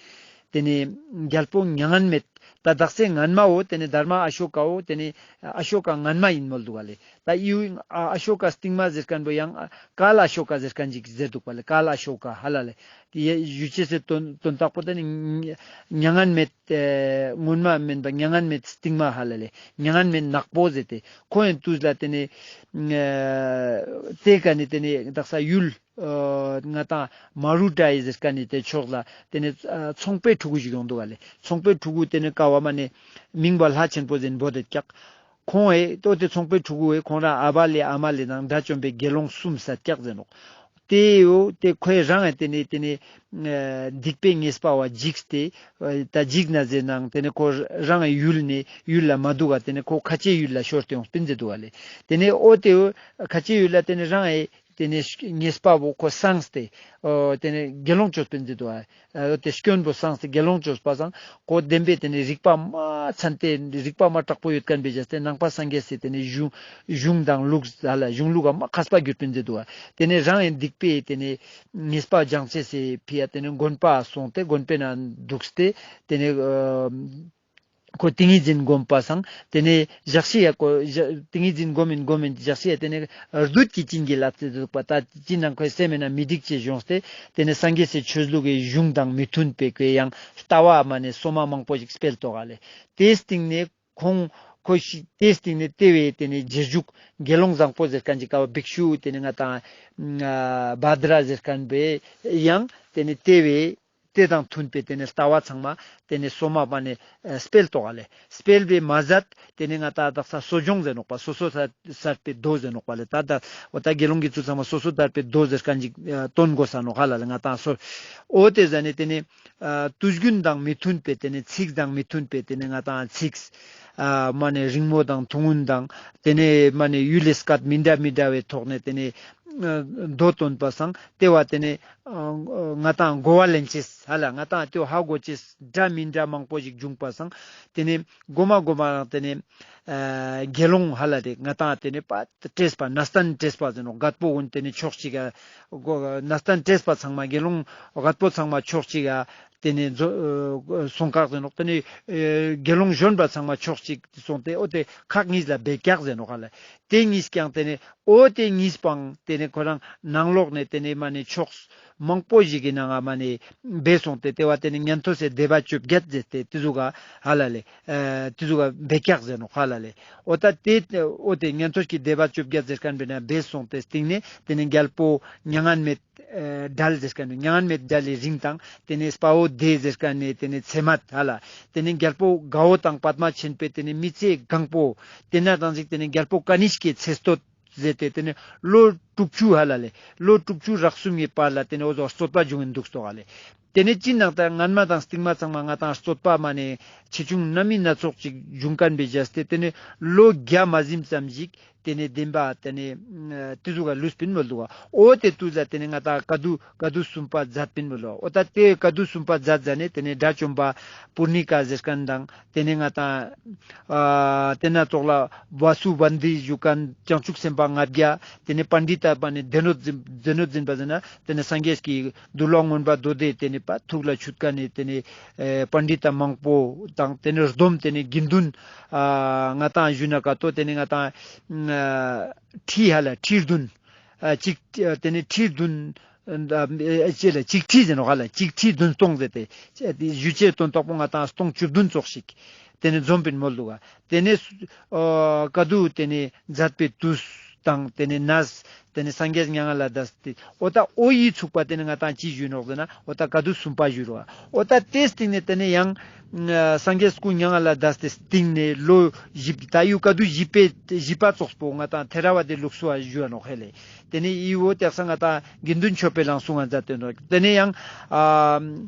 ཏེ་ནེ་རྒྱལ་པོ་མྱ་ངན་མེད་ཏ་དག་སའི་སྔན་མ་བོ་ཏེ་ནེ་དྷརྨ་ཨ་ཤོ་ཀ་བོ་ཏེ་ནེ་ཨ་ཤོ་ཀ་སྔན་མ་ཨིན་མོལ་དུག་ག་ལེ། ཏ་ཡུ་ཨ་ཨ་ཤོ་ཀ་སྟིང་མ་ཟེར་ཁན་བོ་ཡང་ཨ་ཀཱལ་ཨ་ཤོ་ཀ་ཟེར་ཁན་ཅིག་ཟེར་དུག་པ་ལེ། ཀཱལ་ཨ་ཤོ་ཀ་ཧ་ལ་ལེ། ཏེ་ཡ་ཞུ་ཅེས་སི་དོན་དོན་དག་པོ་ཏེ་ནེ་མྱ་ངན་མེད་ཨེ་སྔོན་མ་མེན་པ་མྱ་ངན་མེད་སྟིང་མ་ཧ་ལ་ལེ། མྱ་ངན་མེད་ནག་པོ་ཟེར་ཏེ་ཁོང་ངི་དུས་ལ་ཏེ་ནེ་ཨ་ཏེ་ཀ་ནེ་ཏེ་ནེ་དག་ས་ཡུལ་ཨ་ང་ཏང་མ་རུ་ཏྲ་ཡི་ཟེར་ཁན་ནི་ཏེ་ཕྱོགས་ལ་ཏེ་ནེ་ཨ་ཚོང་པའི་ཕྲུ་གུ་ཞིག་ཡོང་དུག་ག་ལེ། ཚོང་པའི་ཕྲུ་གུ་ཏེ་ནེ་ཀ་བ་མ་ནེ་མིང་བ་ལྷ་ཆེན་པོ་ཟེར་འབོད་དེ་ཀྱག། ཁོང་ངི་ཏོ་ཏེ་ཚོང་པའི་ཕྲུ་གུ་ངི་ཁོང་རང་ཨ་བ་ལེ་ཨ་མ་ལེ་དང་དགྲ་བཅོམ་པའི་དགེ་སློང་གསུམ་ཟེར་ཀྱག་ཟེར་ནོག། ཏེ་ཡོ་ཏེ་ཁོའི་རང་ངི་ཏེ་ནེ་ཏེ་ནེ་ཨ་སྡིག་པའི་ཉེས་པ་བ་འཇིགས་ཏེ་ཨ་ཏ་འཇིགས་ན་ཟེར་ནང་ཏེ་ནེ་ཁོ་རང་ངི་ཡུལ་ནེ་ཡུལ་ལ་མ་དུག་ག་ཏེ་ནེ་ཁོ་ཁ་ཆེའི་ཡུལ་ལ་ཤོར་ཏེ་ཡོངས་པིན་ཟེར་དུག་ག་ལེ། ཏེ་ནེ་འོ་ཏེ་ཡོ་ཁ་ཆེའི་ཡུལ་ལ་ཏེ་ནེ་རང་ངི་ཏེ་ནེ་ཉེས་པ་བོ་ཁོ་སངས་ཏེ་ཨོ་ཏེ་ནེ་དགེ་སློང་ཅོས་པིན་ཟེར་དུག་ག། ཨོ་ཏེ་སྐྱོན་བོ་སངས་ཏེ་དགེ་སློང་ཅོས་པ་སང་ཁོ་བདེན་པའི་ཏེ་ནེ་རིག་པ་མ་ཚན་ཏེ་རིག་པ་མ་དྲག་པོ་ཡོད་ཁན་བེ་ཇས་ཏེ་ནང་པ་སངས་རྒྱས་སི་ཏེ་ནེ་གཞུང་གཞུང་དང་ལུགས་ཧ་ལ་གཞུང་ལུགས་ཨ་མ་མཁས་པ་གྱུར་པིན་ཟེར་དུག་ག། ཏེ་ནེ་རང་ངི་སྡིག་པའི་ཏེ་ནེ་ཉེས་པ་སྦྱང་ཅེས་སི་ཕི་ཡ་ཏེ་ནེ་དགོན་པ་སོང་སྟེ་དགོན་པའི་ནང་དུགས་ཏེ་ཏེ་ནེ་ཨ་ཁོ་ཏིང་ངེ་འཛིན་སྒོམ་པ་སང་ཏེ་ནེ་ཞག་ཤི་ཡ་ཁོ་ཏིང་ངེ་འཛིན་སྒོམ་ཨིན་སྒོམ་ཨིན་ཞག་ཤི་ཡ་ཏེ་ནེ་བདུད་ཀྱི་བྱིན་གྱིས་བརླབས་ཏེ་དུག་པ། ཏ་ཅི་ནང་ཁོའི་སེམས་ནང་མི་སྡིག་ཅེས་བྱུང་སྟེ་ཏེ་ནེ་སངས་རྒྱས་སི་ཆོས་ལུགས་ཀྱི་གཞུང་དང་མི་མཐུན་པའི་ཁོའི་ཡང་ལྟ་བ་མ་ནེ་སོ་མ་མང་པོ་ཞིག་སྤེལ་ཏོག་ག་ལེ། ཏེའི་སྟིང་ནེ་ཁོང་ཁོ་ཤི་ཏེའི་སྟིང་ནེ་ཏེ་བས་ཏེ་ནེ་རྗེས་འཇུག་དགེ་སློང་བཟང་པོ་ཟེར་ཁན་ཅིག་ཀ་བ་བིཀ་ཤུ་ཏེ་ནེ་ང་ཏང་ཨ་བྷ་དྲ་ཟེར་ཁན་བས་ཡང་ཏེ་ནེ་ཏེ་བས་ཏེ་དང་མཐུན་པའི་ཏེ་ནེ་ལྟ་བ་ཚང་མ་ཏེ་ནེ་སོ་མ་པ་ནེ་ཨ་སྤེལ་ཏོག་ག་ལེ། སྤེལ་བའི་མ་ཟད་ཏེ་ནེ་ང་ཏང་དག་ས་གསོ་སྦྱོང་ཟེར་ནོག་པ། སོ་སོ་ཐར་ཐར་པའི་མདོ་ཟེར་ནོག་པ་ལེ། ཏ་ཏ་འོ་ཏ་དགེ་སློང་གི་ཚུལ་ཚང་མ་སོ་སོ་ཐར་པའི་མདོ་ཟེར་ཁན་ཅིག་ཨ་སྟོན་དགོས་ས་ནོག་ཧ་ལ་ལེ། ང་ཏང་སོ་འོ་ཏེ་ཟ་ནེ་ཏེ་ནེ་ཨ་དུས་རྒྱུན་དང་མི་མཐུན་པའི་ཏེ་ནེ་ཚིག་དང་མི་མཐུན་པའི་ཏེ་ནེ་ང་ཏང་ཚིག་ཨ་མ་ནེ་རིང་མོ་དང་ཐུང་ངུན་དང་ཏེ་ནེ་མ་ནེ་ཡུལ་ལི་སྐད་མི་འདྲ་མི་འདྲ་བའི་ཐོག་ནེ་ཏེ་ནེ་ཨ་མདོ་སྟོན་པ་སང་ཏེ་བ་ཏེ་ནེ་ཨ་ང་ཏང་གོ་བ་ལེན་ཅེས་ཧ་ལ་ང་ཏང་ཏེ་བ་ཧ་གོ་ཅེས་འདྲ་མི་འདྲ་མང་པོ་ཞིག་བྱུང་པ་སང་ཏེ་ནེ་གོ་མ་གོ་མ་རང་ཏེ་ནེ་ཨ་དགེ་སློང་ཧ་ལ་ཏེ་ང་ཏང་ཏེ་ནེ་པ་བཀྲེས་པ་ནས་སྟན་བཀྲེས་པ་ཟེར་ནོག། རྒད་པོ་གུན་ཏེ་ནེ་ཕྱོགས་གཅིག་ག་གོ་ནས་སྟན་བཀྲེས་པ་ཚང་མ་དགེ་སློང་རྒད་པོ་ཚང་མ་ཕྱོགས་གཅིག་ག་ཏེ་ནེ་འཛོ་ཨ་སོང་ཀྱག་ཟེར་ནོག། ཏེ་ནེ་ཨ་དགེ་སློང་གཞོན་པ་ཚང་མ་ཕྱོགས་གཅིག་སོང་སྟེ་འོ་ཏེ་ཁག་གཉིས་ལ་བེ་ཀྱག་ཟེར་ནོག་ཧ་ལ། ཏེ་གཉིས་ཀྱང་ཏེ་ནེ་འོ་ཏེ་གཉིས་པའང་ཏེ་ནེ་ཁོ་རང་ནང་ལོགས་ནེ་ཏེ་ནེ་མ་ནེ་ཕྱོགས་མང་པོ་ཞིག་གི་ནང་ང་མ་ནེ་བེ་སོང་སྟེ་ཏེ་བ་ཏེ་ནེ་ཉན་ཐོས་སི་སྡེ་པ་བཅོ་བརྒྱད་ཟེར་ཏེ་ཏེ་ཟུག་ག་ཧ་ལ་ལེ། ཨ་ཏེ་ཟུག་ག་བེ་ཀྱག་ཟེར་ནོག་ཧ་ལ་ལེ། འོ་ཏ་ཏེ་འོ་ཏེ་ཉན་ཐོས་ཀྱི་སྡེ་པ་བཅོ་བརྒྱད་ཟེར་ཁན་བེ་ན་བེ་སོང་སྟེ་སྟིང་ནེ་ཏེ་ནེ་རྒྱལ་པོ་མྱ་ངན་མེད་ཨ་བྲལ་ཟེར་ཁན་བེ་མྱ་ངན་མེད་བྲལ་ལི་རིང་དང་ཏེ་ནེ་དཔའ་བོ་དྷེ་ཟེར་ཁན་ནི་ཏེ་ནེ་ཚེ་སྨད་ཧ་ལ། ཏེ་ནེ་རྒྱལ་པོ་དགའ་བོ་དང་པདྨ་ཆེན་པོའི་ཏེ་ནེ་མི་ཚེ་གང་པོ་ཏེ་ན་དང་ཞིག་ཏེ་ནེ་རྒྱལ་པོ་ཀ་ནིཥྐའི་ཚེ་སྟོད་ ཟེར་ཏེ་ཏེ་ནེ་ལོ་དྲུག་ཅུ་ཧ་ལ་ལེ། ལོ་དྲུག་ཅུ་རག་གསུམ་གྱི་བར་ལ་ཏེ་ནེ་འོ་ཟོ་རྩོད་པ་བྱུང་ཡིན་འདུག་སྟོ་ཧ་ལེ། ཏེ་ནེ་ཅི་ནང་ད་སྔན་མ་དང་སྟིང་མ་ཚང་མ་ང་ཏང་རྩོད་པ་མ་ནེ་ཆེ་ཆུང་སྣ་མིན་སྣ་ཚོགས་ཅིག་བྱུང་ཁན་བེ་བྱས་ཏེ་ཏེ་ནེ་ལོ་བརྒྱ་མ་ཟིན་ཙམ་ཞིག་ཏེ་ནེ་བདེན་པ་ཏེ་ནེ་ཏེ་ཟུག་ག་ལུས་པིན་མོལ་འདུག་ག། འོ་ཏེ་དུས་ལ་ཏེ་ནེ་ང་ཏང་ག་དུས་ག་དུས་གསུམ་པ་མཛད་པིན་མོལ་འདུག་ག། འོ་ད་ཏེ་ག་དུས་གསུམ་པ་མཛད་ཟ་ནེ་ཏེ་ནེ་དགྲ་བཅོམ་པ་པུར་ནི་ཀ་ཟེར་ཁན་དང་ཏེ་ནེ་ང་ཏང་ཨ་ཏེ་ན་ཙོགས་ལ་བ་སུ་བན་དི་ཞུ་ཁན་བྱང་ཆུབ་སེམས་དཔའ་ལྔ་བརྒྱ། ཏེ་ནེ་པཎྜི་ཏ་པ་ནེ་སྡེ་སྣོད་འཛིན་སྡེ་སྣོད་འཛིན་པ་ཟེར་ན་ཏེ་ནེ་སངས་རྒྱས་ཀྱི་འདུལ་བ་མངོན་པ་མདོ་སྡེ་ཏེ་ནེ་པ་ཐུགས་ལ་ཆུད་ཁན་ནི་ཏེ་ནེ་ཨེ་པཎྜི་ཏ་མང་པོ་དང་ཏེ་ནེ་སྡོམ་ཏེ་ནེ་དགེ་འདུན་ཨ་ང་ཏང་ཞུ་ན་ཀ་ཏོ་ཏེ་ནེ་ང་ཏང་ཨ་ཁྲི་ཧ་ལ་ཁྲི་བདུན་ཨ་ཅིག་ཨ་ཏེ་ནེ་ཁྲི་བདུན་ཨ་ཅེ་ལ་ཅིག་ཁྲི་ཟེར་ནོག་ཧ་ལ་ཅིག་ཁྲི་བདུན་སྟོང་ཟེར་ཏེ་ཞུ་ཅེས་དོན་དག་པོ་ང་ཏང་སྟོང་བཅུ་བདུན་ཙོགས་ཤིག་ཏེ་ནེ་འཛོམས་པིན་མོལ་འདུག་ག། ཏེ་ནེ་ཨ་ག་དུས་ཏེ་ནེ་མཛད་པའི་དུས་དང་ཏེ་ནེ་ནས་ཏེ་ནེ་སངས་རྒྱས་མྱ་ངན་ལས་འདས་ཏེ་འོ་ད་འོ་ཡི་ཚུགས་པ་ཏེ་ནེ་ང་ཏང་ཅི་ཞུ་ནོག་ཟེར་ན་འོ་ད་ག་དུས་གསུམ་པ་ཞུ་རོག། འོ་ད་ཏེ་སྟིང་ནེ་ཏེ་ནེ་ཡང་ཨ་སངས་རྒྱས་སྐུ་མྱ་ངན་ལས་འདས་ཏེ་སྟིང་ནེ་ལོ་བཞི་ད་ཡུ་ག་དུས་བཞི་པའི་བཞི་པ་ཙོགས་པོ་ང་ཏང་ཐེ་ར་བ་དའི་ལུགས་སུ་བ་ཞུ་བ་ནོག་ཧེ་ལེ། ཏེ་ནེ་ཡི་འོ་དེ་ས་ང་ཏང་དགེ་འདུན་ཆོས་འཕེལ་ལའང་གསུང་ང་མཛད་དེ་ནོག། ཏེ་ནེ་ཡང་ཨ་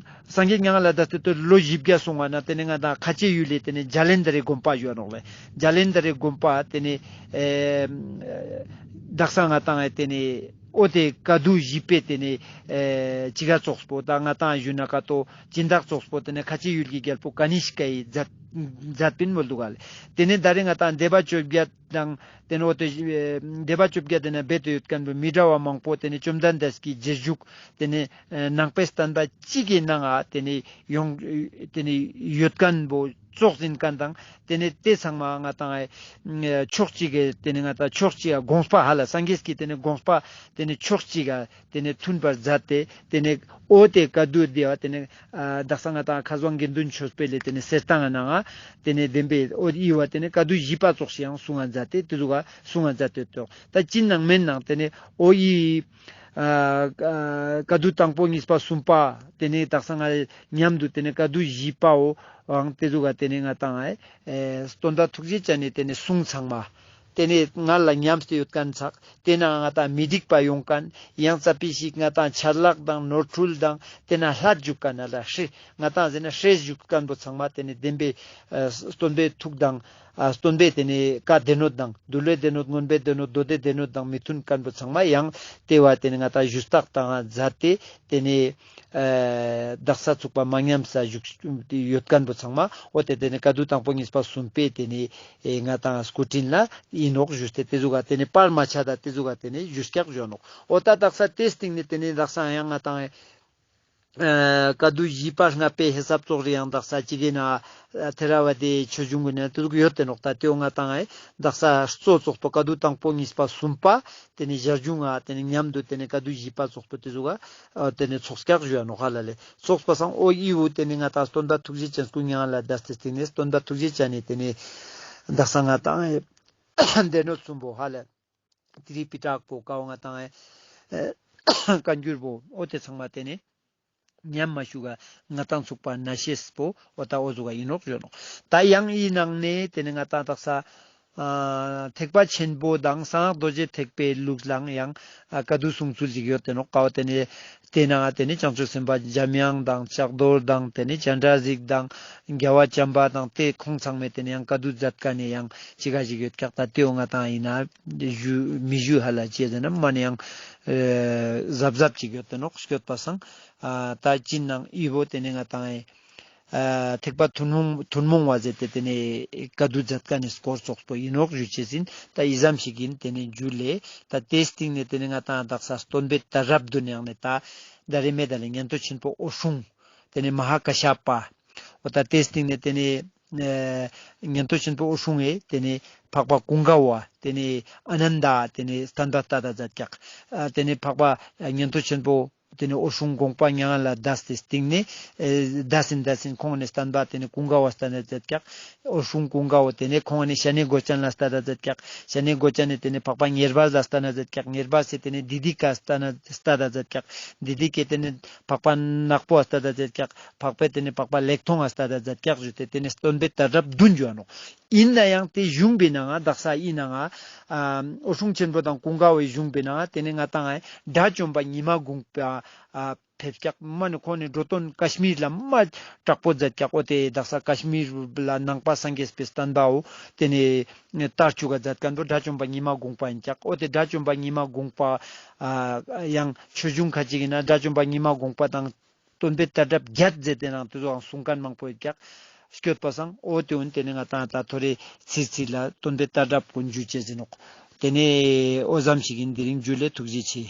སངས་རྒྱས་མྱ་ངན་ལས་འདས་ཏེ་ལོ་བཞི་བརྒྱ་སོང་བ་ན་ཏེ་ནེ་ང་ཏང་ཁ་ཆེ་ཡུལ་ལེ་ཏེ་ནེ་འཇལ་ལེན་དར་རི་དགོན་པ་ཞུ་བ་ནོག་ལེ། འཇལ་ལེན་དར་རི་དགོན་པ་ཏེ་ནེ་ཨེ་དག་ས་ང་ཏང་ཨེ་ཏེ་ནེ་འོ་ཏེ་ག་དུས་བཞི་པའི་ཏེ་ནེ་ཨེ་ཅི་ག་ཙོགས་པོ་ད་ང་ཏང་ཞུ་ན་ཀ་ཏོ་སྦྱིན་བདག་ཙོགས་པོ་ཏེ་ནེ་ཁ་ཆེ་ཡུལ་གྱི་རྒྱལ་པོ་ཀ་ནི་ཤི་ཀ་ཡི་མཛད་མཛད་པིན་མོལ་འདུག་ག་ལེ། ཏེ་ནེ་ད་རེ་ང་ཏང་སྡེ་པ་བཅོ་བརྒྱད་དང་ཏེ་ནེ་འོ་ཏེ་ཨེ་སྡེ་པ་བཅོ་བརྒྱད་ཏེ་ནེ་རྦད་དེ་ཡོད་ཁན་བོ་མི་འདྲ་བ་མང་པོ་ཏེ་ནེ་བཅོམ་ལྡན་འདས་ཀྱི་རྗེས་འཇུག་ཏེ་ནེ་ཨེ་ནང་པའི་བསྟན་པ་གཅིག་གི་ནང་ང་ཏེ་ནེ་ཡོང་ཏེ་ནེ་ཡོད་ཁན་བོ་ཙོགས་ཡིན་ཁན་དང་ཏེ་ནེ་ཏེ་ཚང་མ་ང་ཏང་ཨེ་ཕྱོགས་གཅིག་གི་ཏེ་ནེ་ང་ཏང་ཕྱོགས་གཅིག་ག་དགོངས་པ་ཧ་ལ་སངས་རྒྱས་ཀྱི་ཏེ་ནེ་དགོངས་པ་ཏེ་ནེ་ཕྱོགས་གཅིག་ག་ཏེ་ནེ་མཐུན་པར་མཛད་དེ་ཏེ་ནེ་འོ་ཏེ་ག་དུས་དེ་བ་ཏེ་ནེ་ཨ་དག་ས་ང་ཏང་ཁ་སང་དགེ་འདུན་ཆོས་འཕེལ་ལེ་ཏེ་ནེ་གསེར་ཐང་ང་ནང་ང་ཏེ་ནེ་བདེན་པའི་འོ་ཡི་བ་ཏེ་ནེ་ག་དུས་བཞི་པ་ཙོགས་ཤིག་ཡང་གསུང་ང་མཛད་དེ་ཏེ་ཟུག་ག་གསུང་ང་མཛད་དེ་ཏོག་ད་ཅི་ནང་མེན་ནང་ཏེ་ནེ་འོ་ཡི་ཨ་ཨ་ག་དུས་དང་པོ་གཉིས་པ་གསུམ་པ་ཏེ་ནེ་དག་ས་ང་མཉམ་དུ་ཏེ་ནེ་ག་དུས་བཞི་པའོ་ཨང་ཏེ་ཟུག་ག་ཏེ་ནེ་ང་ཏང་ཨེ་སྟོན་པ་ཐུགས་རྗེ་ཅན་ནི་ཏེ་ནེ་གསུང་ཚང་མ། ཏེ་ནེ་ང་ལ་ཉམས་ཏེ་ཡོད་ཁན་ཚག་ཏེ་ན་ང་ཏང་མི་འགྲིག་པ་ཡོང་ཁན་ཡང་ཙ་པིག་ཞིག་ང་ཏང་ཆད་ལྷག་དང་ནོར་འཁྲུལ་དང་ཏེ་ན་ལྷད་འཇུག་ཁན་ལ་ཧྲེ་ང་ཏང་ཟེར་ན་ཧྲེ་འཇུག་ཁན་བོ་ཚང་མ་ཏེ་ནེ་བདེན་པའི་ཨ་སྟོན་པའི་ཐུགས་དང་ཨ་སྟོན་པའི་ཏེ་ནེ་བཀའ་སྡེ་སྣོད་དང་འདུལ་བའི་སྡེ་སྣོད་མངོན་པའི་སྡེ་སྣོད་མདོ་སྡེའི་སྡེ་སྣོད་དང་མི་མཐུན་ཁན་བོ་ཚང་མ་ཡང་ཏེ་བ་ཏེ་ནེ་ང་ཏང་ཞུ་དག་དང་མཛད་དེ་ཏེ་ནེ་ཨ་དག་ས་ཚུགས་པ་མ་ཉམས་ས་བཞུགས་ཡོད་ཁན་བོ་ཚང་མ་འོ་ཏེ་ཏེ་ནེ་བཀའ་བསྡུ་དང་པོ་གཉིས་པ་གསུམ་པའི་ཏེ་ནེ་ཨེ་ང་ཏང་སྐུ་དྲིན་ལ་ཡིན་ནོག་ཞུས་ཏེ་ཏེ་ཟུག་ག་ཏེ་ནེ་པར་མ་ཆད་ད་ཏེ་ཟུག་ག་ཏེ་ནེ་ཞུས་ཀྱག་ཞུ་ནོག། འོ་ད་དག་ས་ཏེ་སྟིང་ནེ་ཏེ་ནེ་དག་ས་ཡང་ང་ཏང་ཨེ་བཀའ་བསྡུ་བཞི་པ་ལྔ་པའི་ཧེ་སབ་ཙོགས་རེ་ཡང་དག་ས་ཅིག་གི་ན་ཨ་ཐེ་ར་བ་དའི་ཆོས་འབྱུང་གི་ནང་ཏེ་ཟུག་ཡོད་དེ་ནོག། ད་ཏེའོ་ང་ཏང་ཨེ་དག་ས་གཙོ་ཙོགས་པོ་བཀའ་བསྡུ་དང་པོ་གཉིས་པ་གསུམ་པ་ཏེ་ནེ་ཞར་བྱུང་ང་ཏེ་ནེ་མཉམ་དུ་ཏེ་ནེ་བཀའ་བསྡུ་བཞི་པ་ཙོགས་པོ་ཏེ་ཟུག་ག་ཨ་ཏེ་ནེ་ཚོགས་ཀྱག་ཞུ་ཡ་ནོག་ཧ་ལ་ལེ། ཚོགས་པ་སང་འོ་ཡི་བོ་ཏེ་ནེ་ང་ཏང་སྟོན་པ་ཐུགས་རྗེ་ཅན་སྐུ་མྱ་ངན་ལས་འདས་ཏེ་སྟིང་ནེ་སྟོན་པ་ཐུགས་རྗེ་ཅན་ནི་ཏེ་ནེ་དག་ས་ང་ཏང་ཨེ་སྡེ་སྣོད་གསུམ་པོ་ཧ་ལ་ཏི་རི་པི་ཊ་ཀ་པོ་ཀའོ་ང་ཏང་ཨེ་བཀའ་འགྱུར་པོ་འོ་ཏེ་ཚང་མ་ཏེ་ནེ་ཉམས་མ་བཅུག་ག་ང་ཏང་ཚུགས་པ་ན་ཤེས་པོ་འོ་ད་འོ་ཟུག་ག་ཡིན་ནོག་ཞུ་ནོག། ད་ཡང་ཡི་ནང་ནེ་ཏེ་ནེ་ང་ཏང་དག་ས་ཨ་ཐེག་པ་ཆེན་པོ་དང་གསང་སྔགས་རྡོ་རྗེ་ཐེག་པའི་ལུགས་ལའང་ཡང་ཨ་བཀའ་བསྡུ་གསུང་ཚུལ་ཞིག་ཡོད་དེ་ནོག། ཀའོ་ཏེ་ནེ་ཏེ་ནང་ཏེ་ནེ་བྱང་ཆུབ་སེམས་དཔའ་འཇམ་དབྱངས་དང་ལྕགས་རྡོར་དང་ཏེ་ནེ་སྤྱན་རས་གཟིགས་དང་རྒྱལ་བ་བྱམས་པ་དང་ཏེ་ཁོང་ཚང་མས་ཏེ་ནེ་ཡང་བཀའ་བསྡུ་མཛད་ཁན་ནི་ཡང་ཅི་ག་ཞིག་ཡོད་ཀྱག། ད་ཏེའོ་ང་ཏང་ཡིན་ན་ཞུ་མི་ཞུ་ཧ་ལ་ཅི་ཟེར་ན་མ་ནེ་ཡང་ཨ་གཟབ་གཟབ་ཅིག་ཡོད་དེ་ནོག་སྐྱོད་པ་སང་། ཨ་ད་ཅི་ནང་ཡི་བོ་ཏེ་ནེ་ང་ཏང་ཨ་ཐེག་པ་ཐུན་མོང་ཐུན་མོང་བ་ཟེར་ཏེ་ཏེ་ནེ་བཀའ་བསྡུ་མཛད་ཁན་ནི་སྐོར་ཙོགས་པོ་ཡིན་ནོག་ཞུ་ཅེས་ཡིན། ད་ཡི་ཙམ་ཞིག་ཡིན། ཏེ་ནེ་འཇུ་ལེ་ད་ཏེ་སྟིང་ནེ་ཏེ་ནེ་ང་ཏང་དག་ས་སྟོན་པའི་ད་རབ་ཏུ་ནེ་ཡང་ནེ་ད་ད་རེ་མེད་ད་ལེ་ཉན་ཐོས་ཆེན་པོ་འོད་སྲུང་ཏེ་ནེ་མ་ཧཱ་ཀ་ཤ་པ་འོ་ད་ཏེ་སྟིང་ནེ་ཏེ་ནེ་ཨ་ཉན་ཐོས་ཆེན་པོ་འོད་སྲུང་ངི་ཏེ་ནེ་འཕགས་པ་ཀུན་དགའ་བོ་ཏེ་ནེ་ཨ་ནན་ད་ཏེ་ནེ་སྟན་པ་ཏ་ད་མཛད་ཀྱག། ཨ་ཏེ་ནེ་འཕགས་པ་ཉན་ཐོས་ཆེན་པོ་ ཏེ་ནེ་འོད་སྲུང་དགོངས་པ་མྱ་ངན་ལས་འདས་ཏེ་སྟིང་ནེ་ཨེ་འདས་ཟིན་འདས་ཟིན་ཁོང་ནེ་བསྟན་པ་ཏེ་ནེ་ཀུན་དགའ་བོ་བསྟན་ན་མཛད་ཀྱག། འོད་སྲུང་ཀུན་དགའ་བོ་ཏེ་ནེ་ཁོང་ནེ་ཤ་ནའི་གོས་ཅན་ལ་བསྟན་ན་མཛད་ཀྱག། ཤ་ནའི་གོས་ཅན་ནེ་ཏེ་ནེ་འཕགས་པ་ཉེར་སྦས་ལ་བསྟན་ན་མཛད་ཀྱག། ཉེར་སྦས་སི་ཏེ་ནེ་དི་དི་ཀ་བསྟན་ན་བསྟན་ན་མཛད་ཀྱག། དི་དི་ཀའི་ཏེ་ནེ་འཕགས་པ་ནག་པོ་བསྟན་ན་མཛད་ཀྱག། འཕགས་པའི་ཏེ་ནེ་འཕགས་པ་ལེགས་མཐོང་ང་བསྟན་ན་མཛད་ཀྱག་ཞུས་ཏེ་ཏེ་ནེ་སྟོན་པའི་ལྟ་གྲུབ་བདུན་ཞུའ་ནོག། ཨིན་ན་ཡང་ཏེ་གཞུང་པའི་ནང་ང་དག་ས་ཨིན་ན་ང་ཨ་འོད་སྲུང་ཆེན་པོ་དང་ཀུན་དགའ་བོའི་གཞུང་པའི་ནང་ང་ཏེ་ནེ་ང་ཏང་ཨེ་དགྲ་བཅོམ་པ་ཉི་མ་གུང་པ་ཨ་ཕེབས་ཀྱག། མ་ནེ་ཁོང་ནེ་འགྲོ་དོན་ཀ་ཤི་མིར་ལ་མ་དྲག་པོ་མཛད་ཀྱག། འོ་ཏེ་དག་ས་ཀ་ཤི་མིར་ལ་ནང་པ་སངས་རྒྱས་པའི་བསྟན་པ་བོ་ཏེ་ནེ་དར་བཅུག་ག་མཛད་མཁན་བོ་དགྲ་བཅོམ་པ་ཉི་མ་གུང་པ་ཨིན་ཀྱག། འོ་ཏེ་དགྲ་བཅོམ་པ་ཉི་མ་གུང་པ་ཨ་ཡང་ཆོས་འབྱུང་ཁ་ཅིག་ཨིན་ན་དགྲ་བཅོམ་པ་ཉི་མ་གུང་པ་དང་སྟོན་པའི་ལྟ་གྲུབ་བརྒྱད་མཛད་དེ་ནང་ཏེ་ཚོའང་གསུང་མཁན་མང་པོ་ཡོད་ཀྱག། སྐྱོད་པ་སང་འོ་ཏེ་འོན་ཏེ་ནེ་ང་ཏང་ད་ཐོ་རེ་ཚིར་ཚིར་ལ་སྟོན་པའི་ལྟ་གྲུབ་ཀུན་འཇུ་ཅེས་ཨིན་ནོག། ཏེ་ནེ་འོ་ཙམ་ཞིག་ཨིན། དེ་རིང་ཇུ་ལེ། ཐུགས་རྗེ་ཆེ།